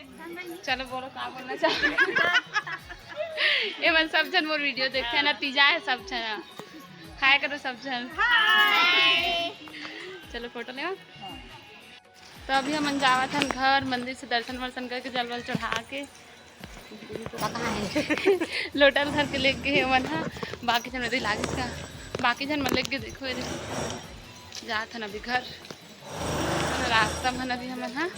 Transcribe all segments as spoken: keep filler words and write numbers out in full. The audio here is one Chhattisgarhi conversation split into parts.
चलो बोलो, का बोलना चाहो? ये मन सब झन मोर वीडियो देखथे ना, तीजा हे सब झन, खाया करो सब झन। चलो फोटो लेवा। तो अभी हमन जावत हन घर, मंदिर से दर्शन वर्शन करके, जल वल चढ़ा के, लोटा ल धर के लेके हे मन ह। बाकी झन ओदे लागिस का, बाकी झन मन लेके देखो, ये देखो, जात हन अभी घर। रास्ता मन अभी हमन ह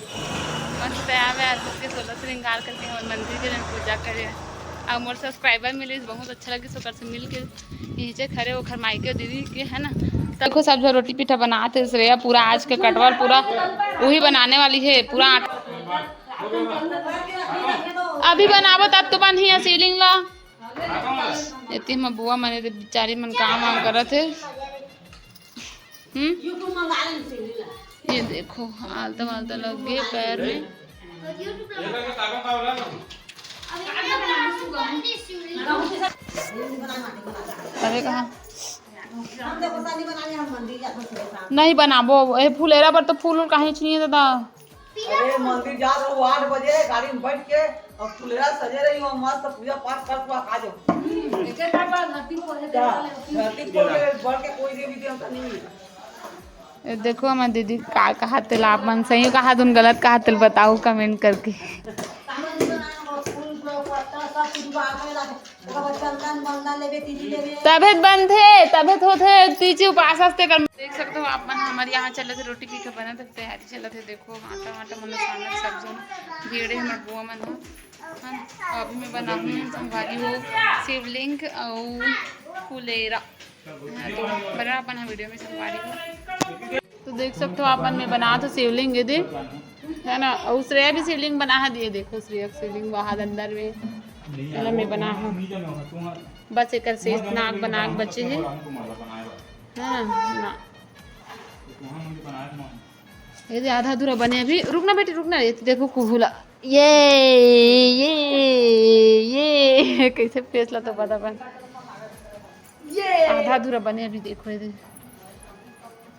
मस्त तैयार वैयार होके सोलह श्रृंगार करके हमन मंदिर के जन पूजा करे। अउ मोर सब्सक्राइबर मिलिस, बहुत अच्छा लगिस ओकर से मिल के। नीचे खड़े ओखर माई के दीदी के है ना। देखो सब झन रोटी पीठा बनात हे, श्रेया पूरा आज के कटवल पूरा वही बनाने वाली है, पूरा आटा अभी बनाबो तब तो बनही शिवलिंग ला। एती हमर बुआ मन, एती बिचारी मन काम वाम करत हे। हम्म, ये देखो, आलता वालता लग गए पैर में। अरे कहाँ? नहीं बनाबो, ए फुलेरा पर तो फूल उल काहे छुइए दादा। अरे मंदिर जा रहो आठ बजे, गाड़ी में बैठ के और फुलेरा सजे रही हो, मस्त पूजा पाठ कर, तू आ जाओ। धरती खोल के बढ़ के कोई देवी देवता नहीं है। ये देखो हमर दीदी का कहा तेल, आप मन सही कहा तुम गलत कहा तेल, बताओ कमेंट करके। तभे तो बनथे, तभे तो होथे, तीजी उपास हस्ते कर। देख सकते हो आप मन, हमारे यहाँ चलत हे रोटी पीठा बनत हे, तैयारी चलत हे। देखो आटा वाटा मन सानत सब झन भीड़े हमर बुआ मन हो। हाँ, अभी मैं बनाहूँ संगवारी हो शिवलिंग अउ फुलेरा। हाँ, तो बना अपन वीडियो में संगवारी हो। तो देख सकते हो आप मन, मैं बनात हो शिवलिंग ये दे, है ना। अउ श्रेया भी शिवलिंग बना है, ये देखो श्रेया के शिवलिंग वहाँ अंदर में, है ना, मैं बना हूँ। बस एक शेष नाग बना के बचे है, है ना। ये दे आधा अधूरा बने अभी, रुक ना बेटी, रुक ना। ये तो देखो कुहुला, ये ये ये कैसे फेस ला तो पता पर ये आधा अधूरा बने अभी। देखो ये दे,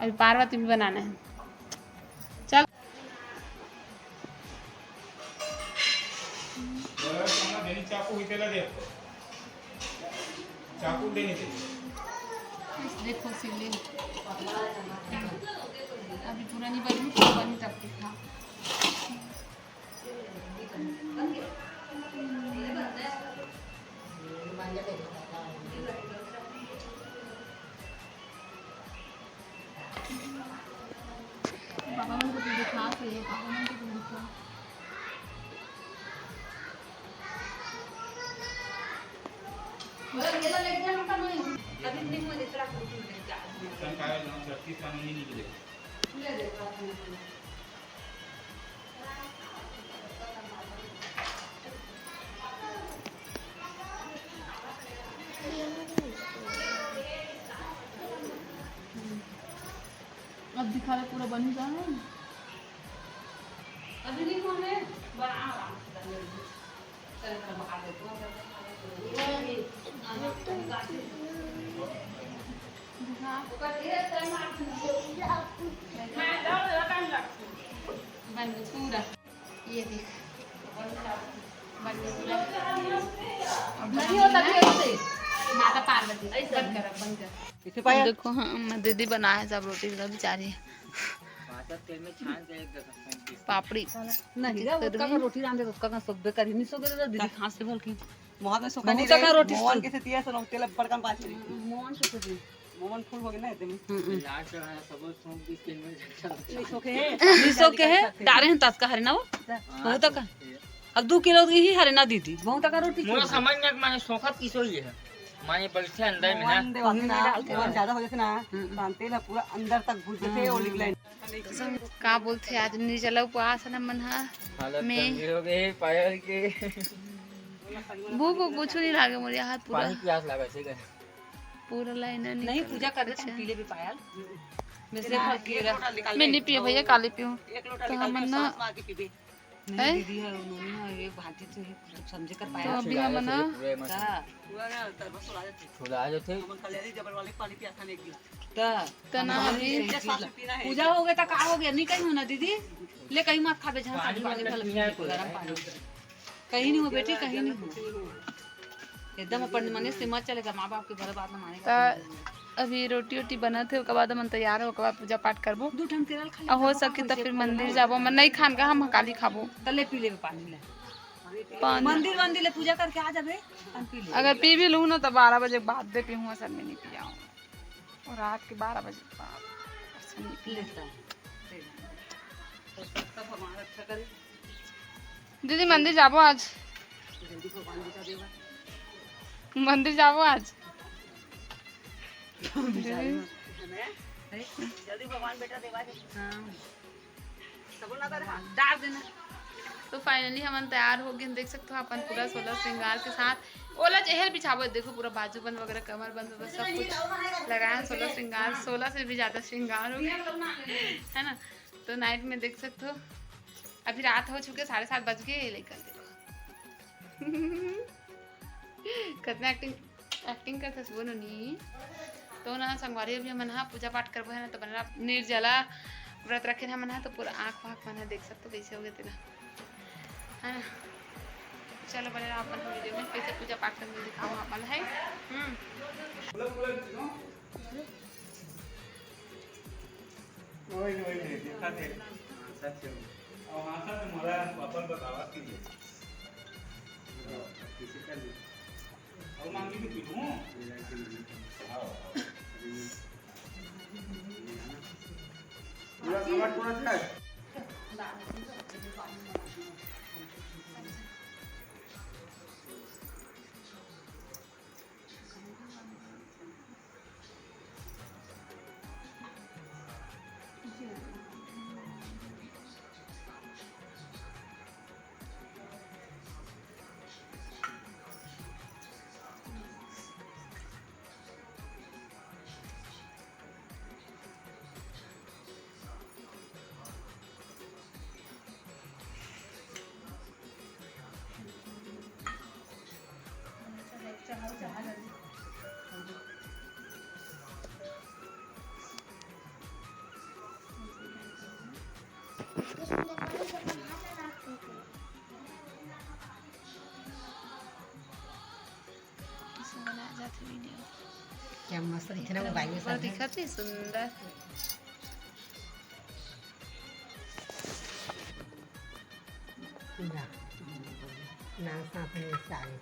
अभी पार्वती भी बनाना है। चल। चाकू ही तेला दे। चाकू दे नहीं दे। देखो शिवलिंग। अभी पूरा नहीं बनी, पूरा बनी तब दिखा। पापा मन को तो दिखा के, पापा मन को तो दिखा। अब दिखा दे, पूरा बन ही जाए। अभी नहीं होने, बड़ा आराम से कर लेंगे। चल, कर बहा दे, तू कर बहा दे। दिखा। बन गया पूरा। ये देख, बन गया पूरा। नहीं होता फिर ऐसे। माता पार्वती, बंद कर, बंद कर। इसे पायल। देखो, हाँ, मैं दीदी बनाए सब रोटी का बेचारी। पाचक तेल में छान के एक जगह फेंक दे। पापड़ी। नहीं रे, वो कर रहे। रोटी रांधे, उसका का सोबे करी, नहीं सोबे तो दीदी हाथ से बोल के। मोहन में सोखा बहुत नहीं रहे। रोटी मोहन सोख। कैसे दिया, सुनो, तेल बड़कन पास में। मोहन से पूछी। मोमन फूल हो गए ना एकदम। हम्म, हम्म। लास्ट में है, सब लोग सूंघ के इसके में नहीं सोखे है। नहीं सोखे है, डारे हैं तत्का हरे ना वो। हाँ, बहुत का। सोखे है। अब दो किलो की ही हरे ना दीदी, बहुत का रोटी मोला चुरा। समझ में माने सोखत किसो ही है। माने पलछे अंदर में ना। मोमन देवाते ना, मोमन ज्यादा हो जाते ना, हम्म। तो तेल पूरा अंदर तक घुस जाते हैं, ओलिव लाइन। का बोलते आज निर्जला उपवास ना मन हा हालत में गंदी हो गई पायल के। भूख वूख कुछ नहीं लागे मोर हाथ पूरा। पानी प्यास लागे छे। पूरा लाइन नहीं, निकल पूजा कर देते कुछ। हम पीले भी पायल। मैं से एक लोटा निकाल मैं नहीं पिए भैया, काले पीऊँ। एक लोटा तो निकाल हमन ना साथ में आके पीबे। नहीं हैं? दीदी है, उन्होंने ना ये भांटी से ही कुछ समझे कर तो पाया। अभी हमन ना पूरा मस्त। का? पूरा ना, तर बस सुला जाते। सुला जाते। हमन कल्याणी जबर वाले पानी पिया था एक गिलास। त त ना अभी पूजा हो गया त का हो गया? नहीं कहीं हो ना दीदी, ले कहीं मत खाबे, जहाँ पानी, पानी भला पीना है, गरम पानी। कहीं नहीं हो बेटी, कहीं नहीं हो। एकदम अपन मने से मत चलेगा, माँ बाप के भला बात ना मानेगा। त अभी रोटी वोटी बनत हे, ओकर बाद हमन तैयार हो, ओकर बाद पूजा पाठ करबो। दू ठन केरल खा ले, अउ हो सके त फिर मंदिर जाबो। हमन नहीं खान का, हम काली खाबो। त ले पी लेबे पानी ले। पानी। मंदिर वंदिर ले पूजा करके आ जाबे, पानी पी ले। अगर पी भी लूँ ना त बारह बजे के बाद दे पीहूँ, असल में नहीं पियाऊँ। अउ रात के बारह बजे के बाद असल में नहीं पियाऊँ। लेता है। तो सब, सब हमारा अच्छा करे। दीदी, मंदिर जाबो आज? जल्दी भगवान बेटा देवा। मंदिर जाबो आज? बिचारी मत है ना? है? जल्दी भगवान बेटा देवा दे। हाँ। सब ना कर हाथ। डाल देना। तो finally हमन तैयार हो गए, देख सकते हो अपन पूरा सोलह श्रृंगार के साथ। ओला चेहर बिछाबो, देखो पूरा बाजू बंद वगैरह, कमर बंद वगैरह सब कुछ लगाए हैं, सोलह श्रृंगार, सोलह से भी ज्यादा श्रृंगार हो गए, है ना? तो night में देख सकते हो, अभी रात हो चुके, साढ़े सात बज गए, ये लेकर देखो। कितना acting, acting करते सुबह नोनी। तो ना संगवारी, अभी हमन हा पूजा पाठ करबो है ना, तो बने रहा, निर्जला व्रत रखे हमन हा, तो पूरा आँख वाँख मन हा देख सकते हो कैसे हो गए तेला, है ना? चलो बने रहा अपन video में, कैसे पूजा पाठ करके दिखाऊँ अपन है। हम्म। वही, वही, वही, देखा थे। हाँ, सच है। और हाँ, सच मोला अपन बतावा की है। किसी का नहीं। और मांगी भी पीटूं। हाँ। पूरा समझ पूरा था। क्या मस्त दिखे ना मोबाइल में, सब दिखत है सुंदर। ना, ना, साथ में सारे।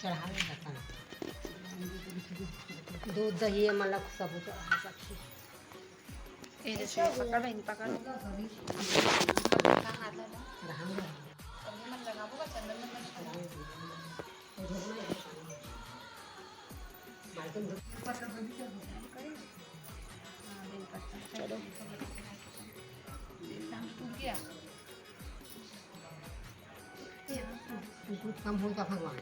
चढ़ावे बता। दूध, दही, ये मतलब सब चढ़ा सकते। ए, जैसे पकड़ बहिनी, पकड़। पकड़ का हाथ लगा। अभी मन लगाबो का चंदन मन लगा। कुछ कम होगा भगवान।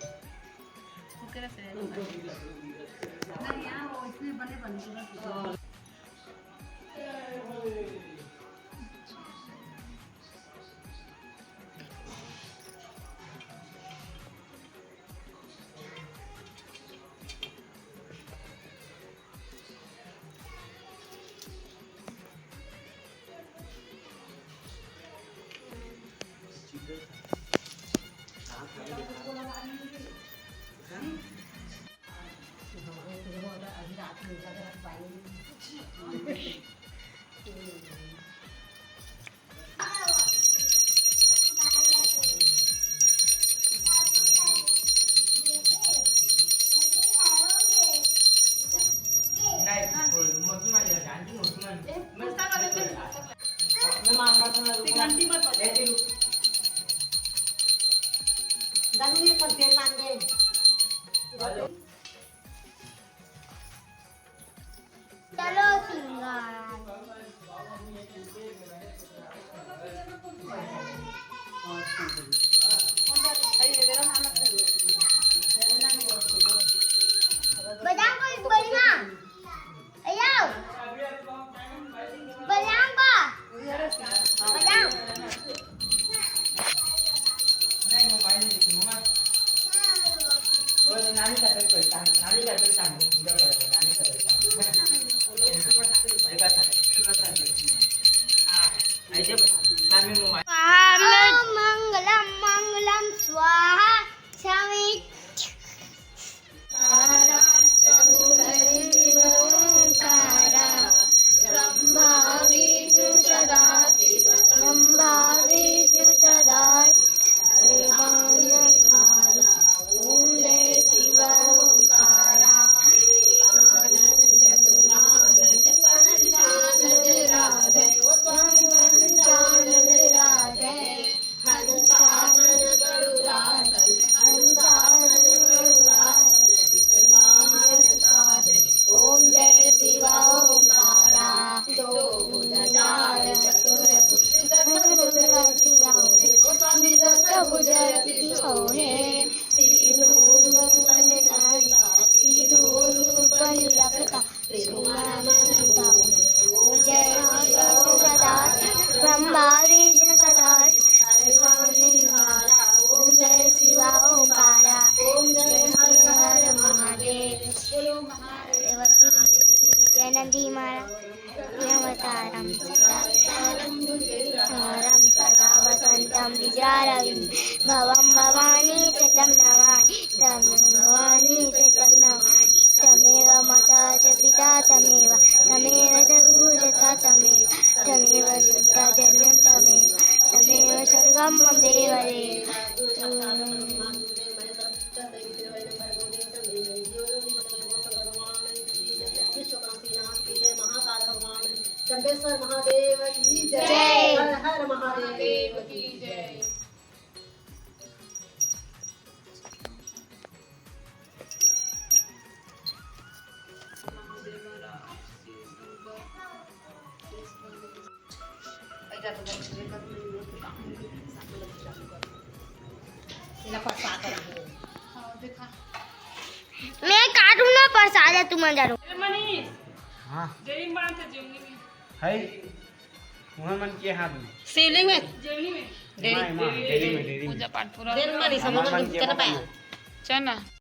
चलो श्रृंगार। बजाओ कोई बढ़िया। ए आओ। बजाओ बा। बजाओ। नानी का पेट परेशान, नानी का पेट स्वाहा। ॐ मंगलम मंगलम स्वाहा। समित ब्रह्मा विष्णु सदा, ब्रह्मा विष्णु सदा, ॐ जय शिव ओंकारा। ॐ जय शिव ओंकारा। दो भुजा चार चतुर्भुज, दस भुजा तिथि सोहे। तीनों रूप निरंकार, तीनों रूप विलक्षण। जय शिव सदा, ब्रह्मा विष्णु सदा। ॐ जय शिव ओंकारा। ॐ जय हर हर महादेव। बोलो महादेव की जय। नंदी महाराज अवतारम सदा, सदा वसंतम विचारविंद भवम भवानी शतम नमामि। तम भवानी शतम नमामि। तमेव माता च पिता तमेव, तमेव च गुरु च तमेव, तमेव श्रोता च तमेव, तमेव सर्वं मम देव देव। चंपेश्वर महादेव की जय। जय। हर हर महादेव की जय। मैं काटू ना प्रसाद, तुम अंदर हो। हाँ। है। उहाँ मन के हाथ में। शिवलिंग में। डेरी। माँ, माँ, डेरी में, डेरी में। पूजा पाठ पूरा। डेरी में, हमार मन के चला पाया। चल ना।